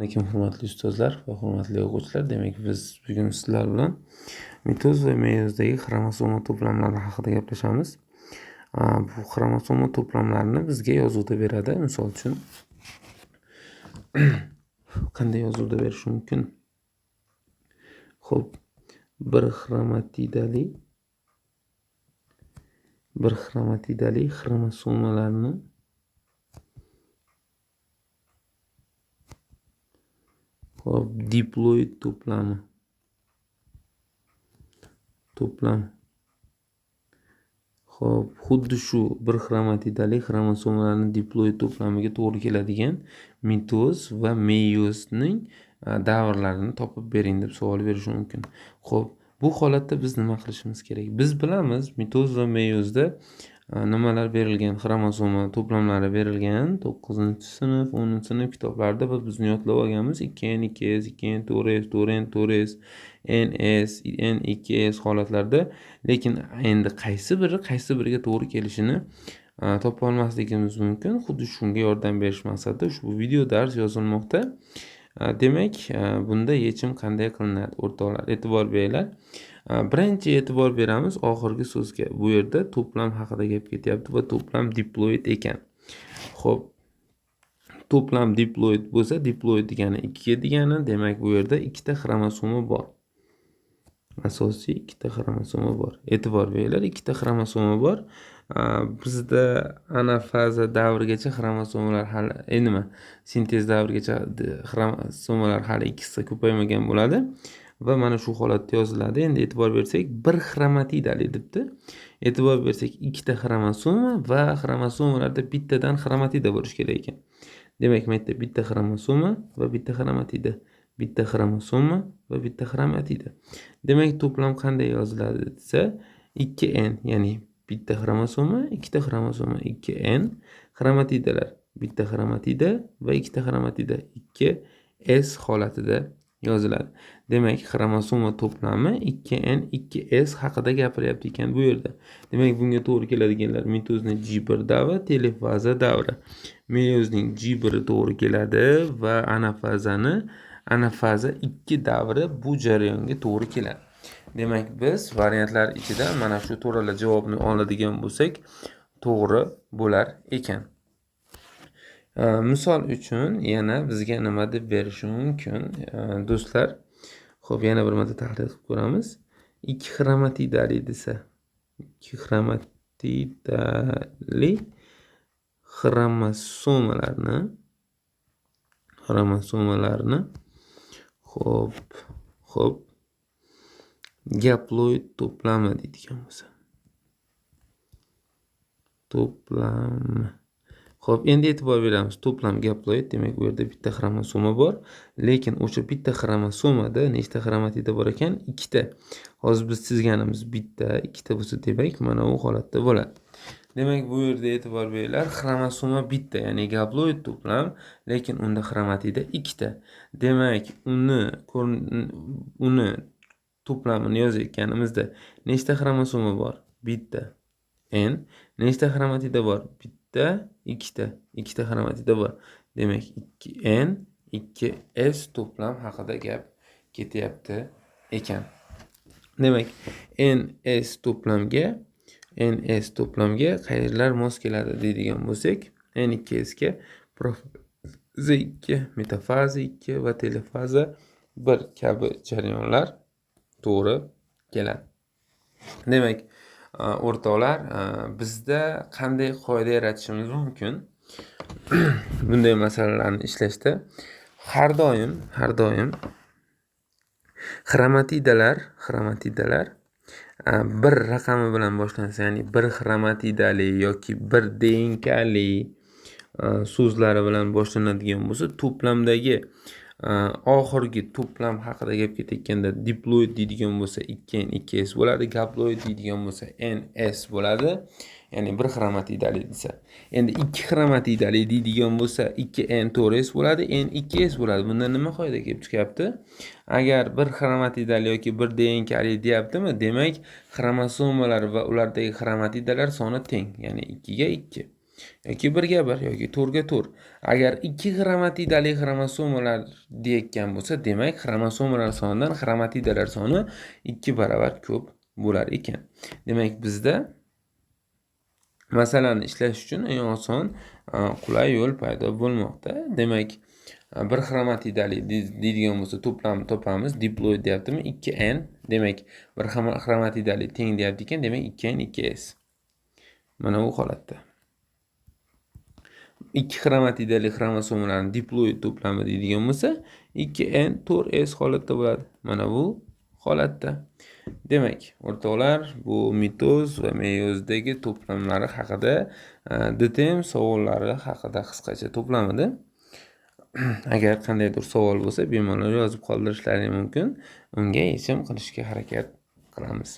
Alaykum, hurmatli ustozlar va hurmatli o'quvchilar. Demak, biz bugun sizlar bilan mitoz va meyozdagi xromosoma to'plamlari haqida gaplashamiz. Bu xromosoma to'plamlarini bizga yozuvda beradi. Misol uchun, qanday yozuvda berishi mumkin? Xo'p, bir xromatidali xromosomalarni hop, diploid to'plami. Xo'p, xuddi shu bir xromatidali xromosomalarning diploid to'plamiga to'g'ri keladigan mitoz va meyozning davrlarini topib bering deb savol berishi mumkin. Xo'p, bu holatda biz nima qilishimiz kerak? Biz bilamiz, mitoz va meyozda nimalar berilgan, xromosoma to'plamlari berilgan 9-sinf, 10-sinf kitoblarida va bizni yodlab olganmiz. 2N, 2S, 2N, 4S, 4N, 4S, NS, N2S holatlarda. Lekin endi qaysi biri qaysi biriga to'g'ri kelishini topa olmasligimiz mumkin. Xuddi shunga yordam berish maqsadida ushbu video dars yozilmoqda. Demak, bunda yechim qanday qilinadi? O'rtoqlar, e'tibor beringlar. Birinchi e'tibor beramiz oxirgi so'zga. Bu yerda to'plam haqida gap ketyapti va to'plam diploid ekan. Xo'p, to'plam diploid bo'lsa, diploid degani 2 degani, demak bu yerda ikkita xromosoma bor. Asosiy ikkita xromosoma bor. E'tibor beringlar, ikkita xromosoma bor. Bizda anafaza davrigacha xromosomalar hali, nima, sintez davrigacha xromosomalar hali ikkisi ko'paymagan bo'ladi. Va mana shu holatda yoziladi. Endi e'tibor bersak, bir xromatidali debdi. E'tibor bersak, ikkita xromosoma va xromosomalarda bittadan xromatida bo'lishi kerak ekan. Demak, bu yerda bitta xromosoma va bitta xromatida, bitta xromosoma va bitta xromatida. Demak, to'plam qanday yoziladi desa, 2N, ya'ni bitta xromosoma, ikkita xromosoma, 2N, xromatidalar bitta xromatida va ikkita xromatida, 2S holatida yoziladi. Demak, xromosoma to'plami 2N, 2S haqida gapiryapti ekan bu yerda. Demak, bunga to'g'ri keladiganlar mitozning G1 davri, telefaza davri. Meyozning G1 to'g'ri keladi va anafaza 2 davri bu jarayonga to'g'ri keladi. Demak, biz variantlar ichida mana shu to'g'ri javobni oladigan bo'lsak, to'g'ri bo'lar ekan. Misol uchun yana bizga nima deb berishi mumkin, do'stlar? Xo'p, yana bir marta tahlil qilib ko'ramiz. 2 xromatidali desa, 2 xromatidali xromosomalarni xo'p, gaploid to'plami deydigan bo'lsa. To'plami. Xo'p, endi e'tibor beramiz. To'plam gaploid, demak bu yerda bitta xromosoma bor, lekin o'sha bitta xromosomada nechta xromatida bor ekan? Ikkita. Hozir biz chizganimiz bitta, ikkita bo'lsa, demak mana u holatda bo'ladi. Demak, bu yerda e'tibor beringlar, xromosoma bitta, ya'ni gaploid to'plam, lekin unda xromatida ikkita. Demak, uni to'plamini yozayotganimizda nechta xromosoma bor? Bitta. N. Nechta xromatida bor? Bitta, ikkita. Ikkita xromatida bor. Demak, 2N, 2S to'plam haqida gap ketyapti ekan. Demak, NS to'plamga qayerlar mos keladi deydigan bo'lsak, N2S ga profaza 2, metafaza 2 va telefaza 1 kabi jarayonlar to'g'ri keladi. Demak, o'rtoqlar, bizda qanday qoida yaratishimiz mumkin? Bunday masalalarni ishlashda har doim xromatidalar bir raqami bilan boshlansa, ya'ni bir xromatidali yoki bir DNKli so'zlari bilan boshlanadigan bo'lsa, to'plamdagi oxirgi to'plam haqida gap ketayotganda diploid deydigan bo'lsa 2N 2S bo'ladi, gaploid deydigan bo'lsa NS bo'ladi, ya'ni bir xromatidali desa. Endi 2 xromatidali deydigan bo'lsa 2N 4S bo'ladi, N2S bo'ladi. Bundan nima foyda kelib chiqyapti? Agar bir xromatidali yoki bir DNKli deyaptimi, demak xromosomalar va ulardagi xromatidalar soni teng, ya'ni 2 ga 2. Yoki 1ga 1 yoki 4ga 4. Agar 2 xromatidali xromosomalar deyotgan bo'lsa, demak xromosomalar sonidan xromatidalar soni 2 barobar ko'p bo'lar ekan. Demak, bizda masalani ishlash uchun eng oson, qulay yo'l paydo bo'lmoqda. Demak, bir xromatidali deydigan bo'lsa, to'plamni topamiz. Diploid deyaptimi? 2n. Demak, bir xromatidali teng deyapti ekan, demak 2n 2s. Mana bu holatda. 2 xromatidali xromosomalarni diploid to'plami deydigan bo'lsa, 2n 4s holatda bo'ladi. Mana bu holatda. Demak, o'rtoqlar, bu mitoz va meyozdagi to'plamlari haqida, DTM savollari haqida qisqacha to'plam edi. Agar qandaydir savol bo'lsa, bemalol yozib qoldirishlari mumkin. Unga yechim qilishga harakat qilamiz.